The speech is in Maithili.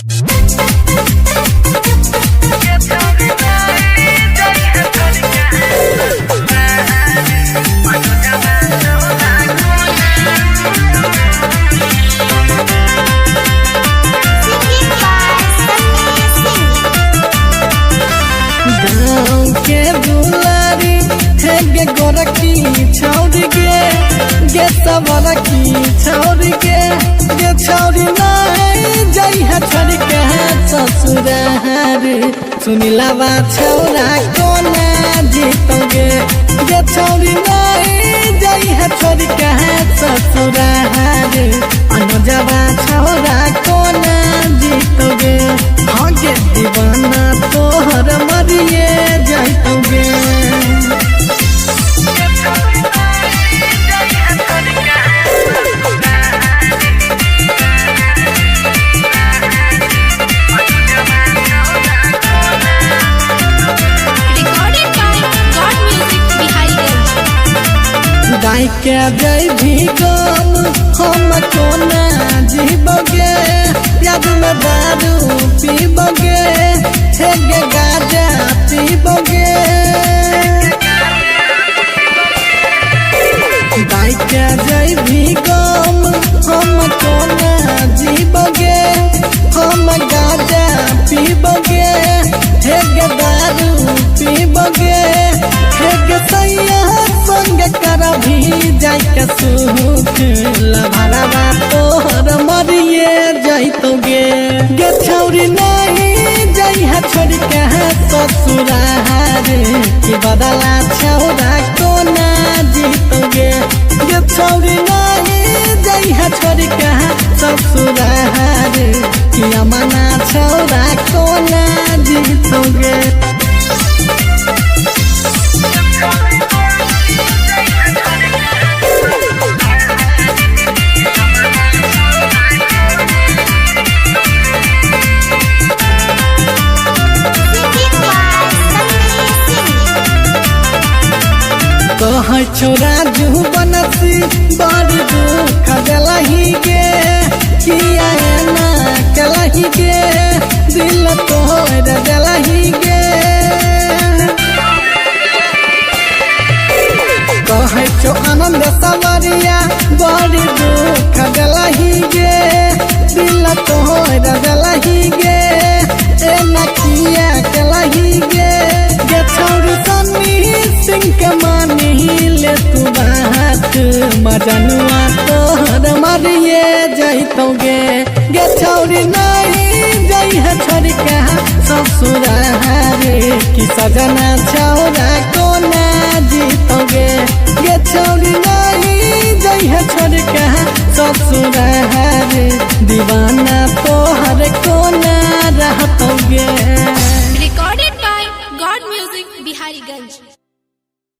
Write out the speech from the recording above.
Singing by Sunny Singh. गाँव के दुलारी हे गे गोरकी छौरी गे, गे सवरकी छौरी गे, गे छौरी नहीं जई है छोरी के ससुरार। सुनिला बा छौरा कोना जीतोगे, गे छौरी नहीं जई है छोरी के ससुरार। अनुजवा छौरा कोना जीतोगे, हाँ गे दीवाना तोहर मरिए जाइतोगे। Recorded by God Music Bihariganj. गाय के जय भी गम हम कोना जीबोगे, याद में दारू पीबोगे, हे गे गाजा पीबोगे। गाय के जय भी गम हम कोना जीबोगे, हम गाजा पीबोगे, हे गे दारू पीबोगे। हे गे सैया संग कर भी जाय के सुख लभरवा तोहर मरिए जाइतोगे। गे छौरी नहीं जाई है छोरी के ससुरार, कि बदला छौरा कोना जीतोगे। गे छौरी नहीं जाई है छोरी के ससुरार, कि अमना छौरा कोना जीतोगे। Singing by Sunny Singh. कहै छोरा जू बनसी बड़ी दुख देलही गे, किया एना केलही गे, दिल तोड़ देलही गे। कहै छौ आनंद सवरिया बड़ी दुख देलही गे, दिल तोड़ देलही गे, एना किया केलही गे। गे छौरी सन्नी सिंह के मानी ले तू बात, मजनुआ तोहर मरिए जइतोगे। गे छौरी नहीं जई है छोरी के ससुरार, कि सजना छौरा कोना जीतोगे। गे छौरी नहीं जई है छोरी के ससुरार, दीवाना तोहर कोना